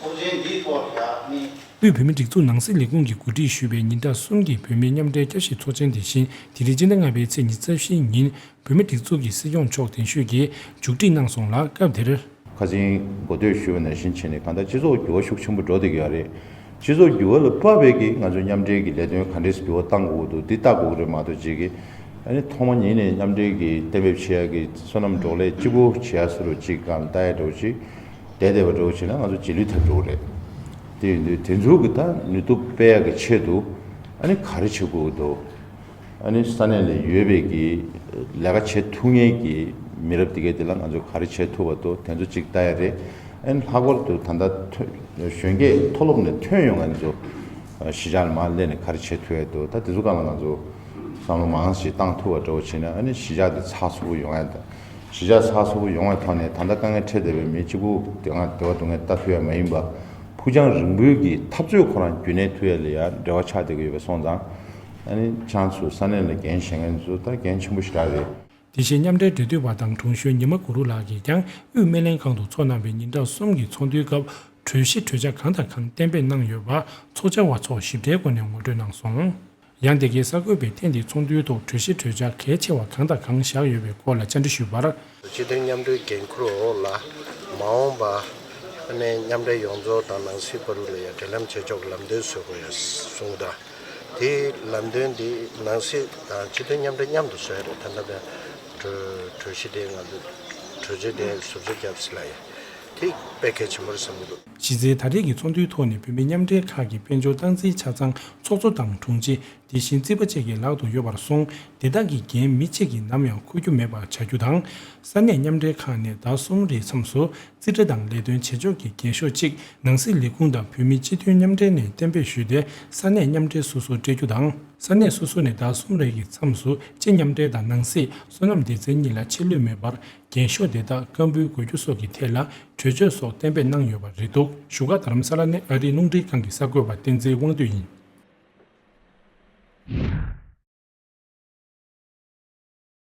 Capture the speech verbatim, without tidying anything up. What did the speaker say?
ཚོགས་ཆེན་འདིའི་ཐོག་བཞག་ནི། དབུས་བོད་མིའི་སྒྲིག་འཛུགས་ནང་སྲིད་ལས་ཁུངས་ཀྱིས་གོ་སྒྲིག་ཞུས་པའི་ཉིན་གྲངས་གསུམ་གྱི་བོད་མིའི་མཉམ་འབྲེལ་བསྐྱར་ཞིབ་ཚོགས་ཆེན་དེ་བཞིན་དེ་རིང་སྤྱི་ཟླ་ལྔ་པའི་ཚེས་ཉི་ཤུ་རྩ་བཞིའི་ཉིན་བོད་མིའི་སྒྲིག་འཛུགས་ཀྱི་སྲིད་སྐྱོང་མཆོག་གདན་ཞུས་ཀྱིས་མཇུག་སྒྲིལ་གནང་སོང་ལ། སྐབས་དེར། ཁ་སང་གོ་ཐོས་ཞུས་པ་ནང་བཞིན་བྱས་ནས་གང་ལྟར་སྤྱི་ཚོགས་འགྱུར་བ་ཤུགས་ཆེན་པོ་འགྲོ་བསྡད་ཀྱི་ཡོད་རེད། སྤྱི་ཚོགས་འགྱུར་བ་ལ་དཔག་པའི་གི་ང་ཚོའི་མཉམ་འབྲེལ་གྱི་ལས་དོན་ག་འདྲས་འགྱུར་བ་བཏང་དགོས་འདུག་འདི་ལྟ་དགོས་ཀྱི་རེད་མ་གཏོགས་ཅིག་གི། ཨ་ནི་ཐོག་མ་ཉིད་ནས་མཉམ་འབྲེལ་གྱི་གཏན་འབེབས་བྱེད་ཡ་གི་བསོད་ནམས་འབྲོག་ལས་གཅིག་པོ་བྱེད་ཡ་སུ་རུ་གཅིག་གང་ལྟ་ཡ་འགྲོ་ཅིག་བསྡད་བསྡད་པ་འགྲོ་བྱས་ན་ང་ཚོ་རྗེས་ལུས་ཐེབས་འགྲོ་གི་རེད། དེ་ཡིན་དུས་དེ་ཚོའི་གི་ད་ནུས་སྟོབས་སྤེལ་ཡ་གི་ཆེད་དུ་ཨ་ནི་ག་རེ་བྱེད་དགོས་ཀྱི་འདུག་ཨ་ནི་ས་གནས་ལ་ཡོད་པའི་གི་ལས་ཀ་བྱེད་ཐུབ་མཁན་གྱི་མི་རབས་འདི་གའི་འདི་ལ་ང་ཚོ་ག་རེ་བྱེད་ཐུབ་པ་འདུག་དེ་ཚོ་གཅིག་ལྟ་ཡ་རེད། ཨ་ནི་ལྷག་པར་དུ་ད་ལྟ་ཐོན་གཞོན་སྐྱེས་མཐོ་སློབ་ནས་ཐོན་ཡོང་མཁན་ཚོ་གཞིས་ཆགས་ལ་མར་སླེབས་ནས་ག་རེ་བྱེད་ཐུབ་ཡ་འདུག་ད་དེ་ཚོ་སྒང་ལ་ང་ཚོ་བསམ་བློ་མང་ཞིག་བཏང་ཐུབ་པ་འདྲ་བོ་བྱས་ན་ཨ་ནི་གཞིས་ཆགས་འདི་ཚགས་ཚུད་པོ་ཡོང་ཡ་དང་། གཞིས་ཆགས་ཚགས་ཚུད་པོ་ཡོང་བའི་ཐོག་ནས་ད་ལྟ་དཀའ་ངལ་འཕྲད་བསྡད་པའི་མི་གཅིག་པུ་དེ་སྒང་བདེ་བ་སྡུག་བསྔལ་ལྟ་ཐུབ་ཡ་མ་ཡིན་པ། ཕུགས་རྒྱང་རིང་པོའི་གི་འཐབ་རྩོད་ཁོ་རང་རྒྱུན་གནས་ཐུབ་ཡ་ལ་ཡང་འབྲེལ་བ་ཆགས་བསྡད་ཀྱི་ཡོད་པ་སོང་ཙང་། ཨ་ནི་ཁྱེད་རང་ཚོ་ས་གནས་ལ་འགན་བཞེས་མཁན་ཚོ་ད་འགན་ཆེན་པོ་ཞེ་དྲག་རེད། དེ་བཞིན་མཉམ་འབྲེལ་འབྲེལ་མཐུད་པ་དང་དྲུང་གཞོན་ཉི་མ་གུ་རུ་ལགས་ཀྱིས་ཀྱང་དབུས་སྨན་ལྷན་ཁང་དུ་ཚོགས་གནང་བའི་ཉིན་གྲངས་གསུམ་གྱི་ཚོགས་འདུའི་སྐབས་གྲོས་གཞི་གྲོས་འཆར་གང་དང་གང་གཏན་འབེབས་གནང་ཡོད་པ་ཚོགས་བཅར་བ་ཚོར་ཞིབ་ཕྲའི་སྒོ་ནས་ངོ་སྤྲོད་གནང་སོང་། ཡང་དེ་གའི་གསར་འགོད་པས་ཐེངས་འདིའི་ཚོགས་འདུའི་ཐོག་གྲོས་གཞི་གྲོས་འཆར་གལ་ཆེ་བ་གང་དང་གང་བཞག་ཡོད་པའི་སྐོར་ལ་བཅར་འདྲི་ཞུས་པར། སྤྱི་མཐུན་མཉམ་འབྲེལ་འགན་འཁུར་འོག་ལ་མ་འོངས་པ་ནས་མཉམ་འབྲེལ་ཡོངས་རྫོགས་དང་ནང་སྲིད་བར་ལ་ཡང་འབྲེལ་ལམ་བྱེད་ཕྱོགས་ལམ་སྟོན་བཟོ་དགོས་ཡ་གསུངས་དང་། དེའི་ལམ་སྟོན་འདི་ནང་སྲིད་དང་སྤྱི་མཐུན་མཉམ་འབྲེལ་མཉམ་དུ་བཟོ་ཡ་རེད། ད་ལྟ་བའི་གྲོས་གྲོས་གཞི་དེ་ང་ཚོ་གྲོས་ཆོད་དེ་ཟུར་ཟ་བརྒྱབ་ཟིན་ལ་ཡ་དེ་དཔེ་གལ་ཆེན་པོ་རེད་བསམ་གྱི་འདུག་གཞི་རྩའི་ད་རེས་ཀྱི་ཚོགས་འདུའི་ཐོག་ནས་བོད་མིའི་མཉམ་འབྲེལ་ཁག་གི་དཔལ་འབྱོར་སྟངས་འཛིན་ཆ་ཚང་ཚོགས་གཙོ་དང་དྲུང་ཆེ། དེ་བཞིན་རྩིས་པ་བཅས་ཀྱི་ལག་ཏུ་ཡོད་པར་སོང་། དེ་དག་གི་འགན་མི་གཅིག་གིས་ནམ་ཡང་འཁུར་རྒྱུ་མེད་པ་བྱ་རྒྱུ་དང་། ས་གནས་མཉམ་འབྲེལ་ཁང་ནས་ཟླ་གསུམ་རེའི་མཚམས་སུ་རྩིས་ཁྲ་དང་ལས་དོན་བྱེད་ཕྱོགས་ཀྱི་འགེངས་ཤོག་གཅིག་ནང་སྲིད་ལས་ཁུངས་དང་བོད་མིའི་སྤྱི་མཐུན་མཉམ་འབྲེལ་ནས་གཏན་འབེབས་ཞུས་ཏེ་ས་གནས་མཉམ་འབྲེལ་སོ་སོར་སྤྲད་རྒྱུ་དང་། ས་གནས་སོ་སོ་ནས་ཟླ་གསུམ་རེའི་མཚམས་སུ་སྤྱི་མཉམ་འབྲེལ་དང་ནང་སྲིད་བསོད་ནམས་སྡེ་ཚན་གཉིས་ལ་ཆད་ལུས་མེད་པར་འགེངས་ཤོག་དེ་དག་བཀའ་འབུལ་དགོས་རྒྱུ་སོགས་ཀྱི་ཐད་ལ་གྲོས་ཆོད་སོགས་གཏན་འབེབས་གནང་ཡོད་པ་རེད་འདུག་བཞུགས་སྒར་རྡ་རམ་ས་ལ་ནས་ཨ་རིའི་རླུང་འཕྲིན་ཁང་གི་གསར་འགོད་པ་བསྟན་འཛིན་དབང་འདུས་ཡིན།